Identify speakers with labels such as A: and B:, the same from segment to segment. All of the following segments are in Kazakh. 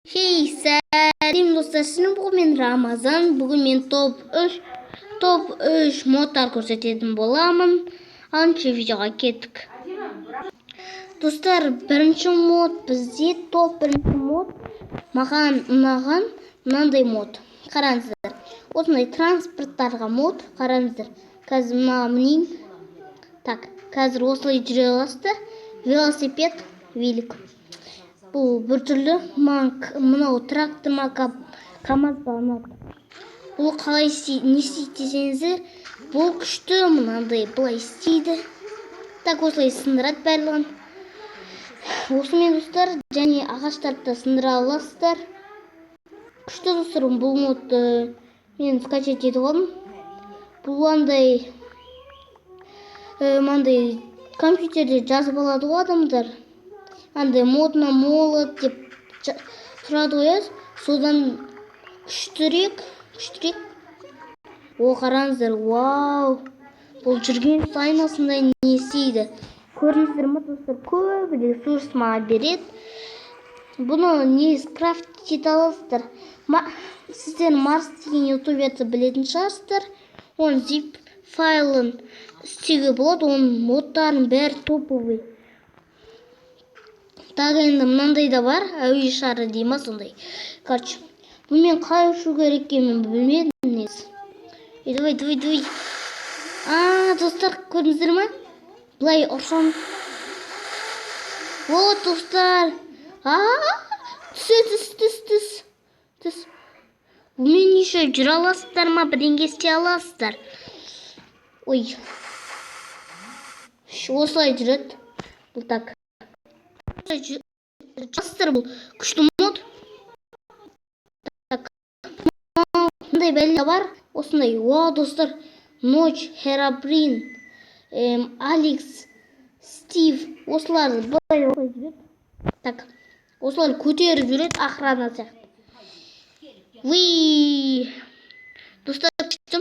A: Хей, сәлем, достар! Сіздермен бүгін мен, Рамазан. Бүгін мен топ 3 модтар көрсететін боламын. Алыншы, видеоға кеттік. Достар, бірінші мод бізде, топ бірінші мод, маған ұнаған мынандай мод. Қараңыздар, осындай транспорттарға мод. Қараңыздар, қазір мына мінейін. Так, қазір осылай жүре аласыздар. Велосипед, велик. Бұл біртүрлі маған, мынау трактор ма, КамАЗ ба, ұнады. Бұл қалай істейді, не істейді десеңіздер, бұл күшті, мынандай былай істейді. Так, осылай сындырады барлығын. Осымен, достар, және ағаштарды да сындыра аласыздар. Күшті, достар, бұл модты мен скачать етіп алдым. Бұл андай мынандай компьютерде жазып алады ғой адамдар. Андай мод на молот деп тұрады ғой, иә, содан күштірек, күштірек. О, қараңыздар, вау! Бұл жүрген сайын осындай не істейді. Көрдіңіздер ма, достар, көп ресурс маған береді. Бұны не крафт ете аласыздар. Сіздер Марс деген ютуберді білетін шығарсыздар. Оның zip файлын істеуге болады, оның модтарының бәрі топовый. Так, енді мынандай да бар, әуе шары дей ма, сондай. Короче, бұнымен қалай ұшу керек екенін мен білмедім негізі. Ей, давай, давай, давай. А, достар, көрдіңіздер ма? Былай ұрсам. Вот, достар. А, түс, түс, түс, түс. Түс. Бұнымен еще жүре аласыздар ма, бірдеңе істей аласыздар. Ой. Осылай жүреді. Бұл так. Жүресіздер, бұл күшті мод. Так. Мындай бәле бар. Осындай. О, достар. Ночь, Херабрин, Алекс, Стив. Осыларды былай осылай жүреді. Так. Осылар көтеріп жүреді, охрана сияқты. Уи! Достар, күшті.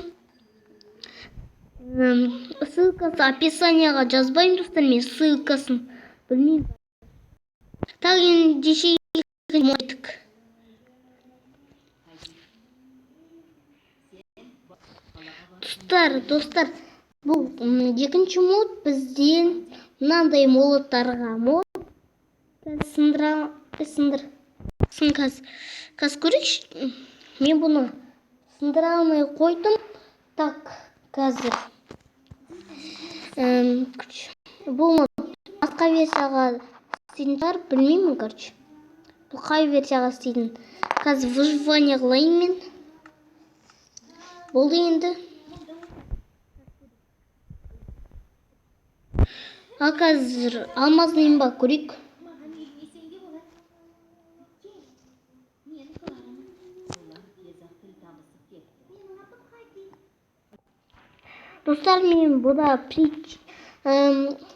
A: Ссылкасы описанияға жазбаймын, достар, мен ссылкасын білмеймін. Так, ендеше екінші мод айттық. Достар, достар, бұл екінші мод бізден мынандай молоттарға мод. Қазір сындыра, сындыр. Сын қазір. Қазір көрейікші. Мен бұны сындыра алмай қойдым. Так, қазір. Короче, бұл мод басқа версияға істейтін шығар, білмеймін, короче. Бұл қай версияға істейтін. Қазір выживание қылайын мен. Болды енді. Ал қазір алмазный ба, көрейік.
B: Маған елмесең де болады. Кел, мен Кларамын.
C: Олар тез-ақ тіл табысып кетті.
B: Менің атым Хайди.
A: Достар, мен бұда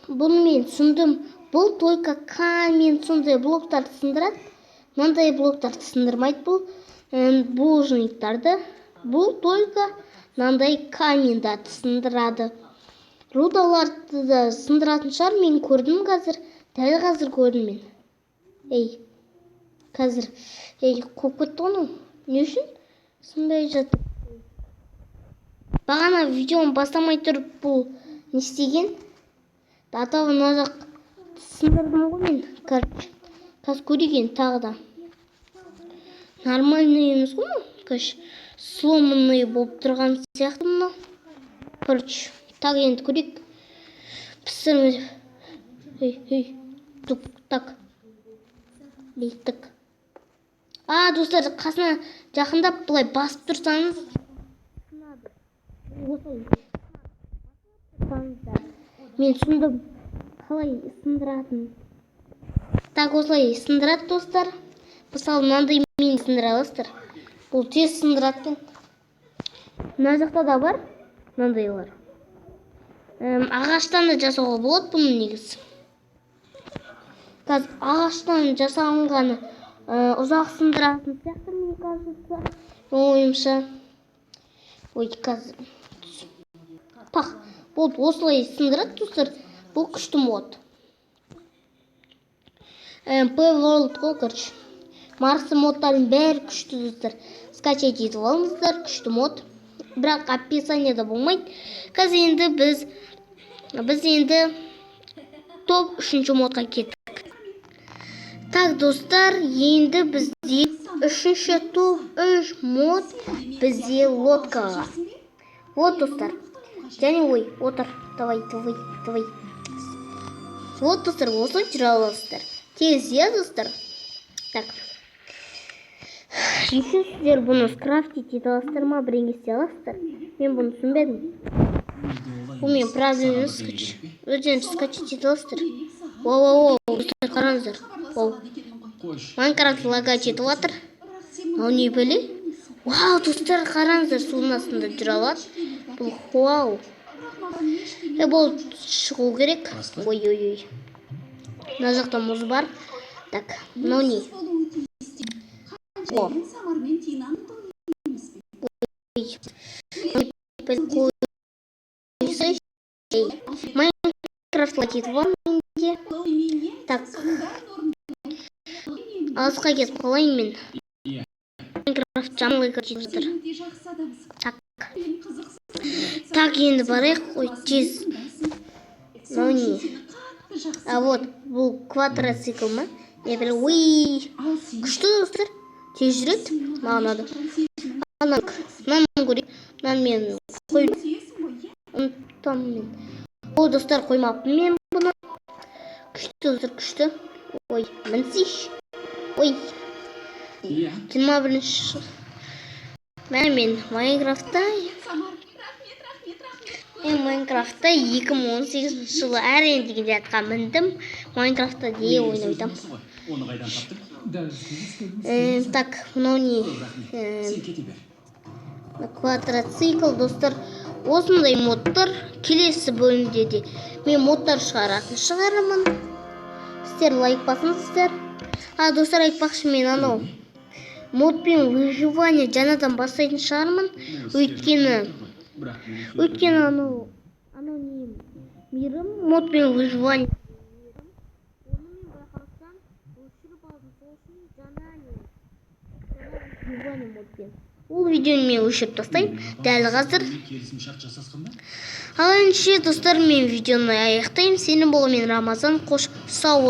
A: бұны мен түсіндім. Бұл только камень, сондай блоктарды сындырады. Мынандай блоктарды сындырмайды бұл. Булыжниктарды. Бұл только мынандай каменьдарды сындырады. Рудаларды да сындыратын шығар, мен көрдім қазір. Дәл қазір көрдім мен. Ей, қазір. Ей, қуып кетті ғой анау. Не үшін сынбай жатыр? Бағана видеоны бастамай тұрып бұл не істеген? Ата, мына жақ сындырдым ғой мен. Короче, қазір көрейік енді тағы да. Нормальный емес қой мынау. Короче, сломанный болып тұрған сияқты мынау. Короче, так, енді көрейік. Пісірме. Ей, ей. Тук, так. Бүйттік. А, достар, қасына жақындап былай басып тұрсаңыз сынады. Осылай тұрсаңыздар. Мен түсіндім қалай сындыратын. Так, осылай сындырады, достар. Мысалы, мынандай мен сындыра аласыздар. Бұл тез сындырады екен. Мына жақта да бар мынандайлар. Ағаштан да жасауға болады бұны негізі. Қазір ағаштан жасалынғаны ұзақ сындыратын сияқты, мне кажется. Менің ойымша. Ой, қазір. Пах, болды, осылай сындырады, достар. Бұл күшті мод. МП World қой, короче. Марсы модтардың бәрі күшті, достар. Скачать етіп алыңыздар, күшті мод. Бірақ описанияда болмайды. Қазір енді біз енді топ үшінші модқа кеттік. Так, достар, енді бізде үшінші топ үш мод бізде лодкаға. Вот, достар. Және, ой, отыр. Давай, давай, давай. Вот, достар, осылай жүре аласыздар. Тез, иә, достар? Так. Еще сіздер бұны скрафтить ете аласыздар ма, бірдеңе істей аласыздар? Мен бұны түсінбедім. Бұл мен правильно емес, өздеріңіз скачать ете аласыздар. Воу, воу, воу, достар, қараңыздар. Воу. Майнкрафт лагать етіп жатыр. Мынау не бәле? Вау, достар, қараңыздар, судың астында жүре алады. Бұл вау. Е, бұл шығу керек. Ой, ой, ой. Мына жақта мұз бар. Так, мынау не? О.
C: Самармен Тинаның тойы емес пе?
A: Қойсайшы. Майнкрафт лагать етіп жатыр менде.
C: Мен не
A: Так.
C: соның бәрін орындаймын.
A: Алысқа кетіп қалайын мен. Майнкрафт жаман лагать етіп жатыр.
C: Сен өте жақсы адамсың.
A: Так.
C: Мен қызықсыз.
A: Так, енді барайық. Ой, тез. Мынау не?
C: Сені қатты жақсы.
A: А вот бұл квадроцикл ма? Не біле. Ой,
C: Ал сен
A: күшті, достар. Тез жүреді. Маған ұнады. Ана, мынаны көрейік. Мынаны мен қой
C: сүйесің ғой, иә?
A: Ұмыттым мен. О, достар, қоймаппын мен бұны. Күшті, достар, күшті. Ой, мінсейші. Ой, 21-жыл. Мә, мен Майнкрафтта
C: Самар, рахмет, рахмет, рахмет.
A: Мен Майнкрафтта 2018 жылы әрең дегенде атқа міндім. Майнкрафтта де ойнап.
D: Оны қайдан таптың?
A: Так, мынау не?
D: Көп рахмет. Сен кете бер.
A: Квадроцикл, достар. Осындай модтар келесі бөлімде де мен модтар шығаратын шығармын. Сіздер лайк басыңыздар. А, достар, айтпақшы, мен анау модпен выживание жаңадан бастайтын шығармын.
D: Бірақ менің
A: Өйткені анау не, мейрам модпен выживание. Оны мен байқасам, өшіріп алдым. Сол үшін жаңа не, жаңа выживание модпен. Ол видеоны мен өшіріп тастаймын дәл қазір.
D: Келісім шарт жасасқан ба?
A: Ал ендеше, достар, мен видеоны аяқтаймын. Сенің болған мен, Рамазан. Қош сау.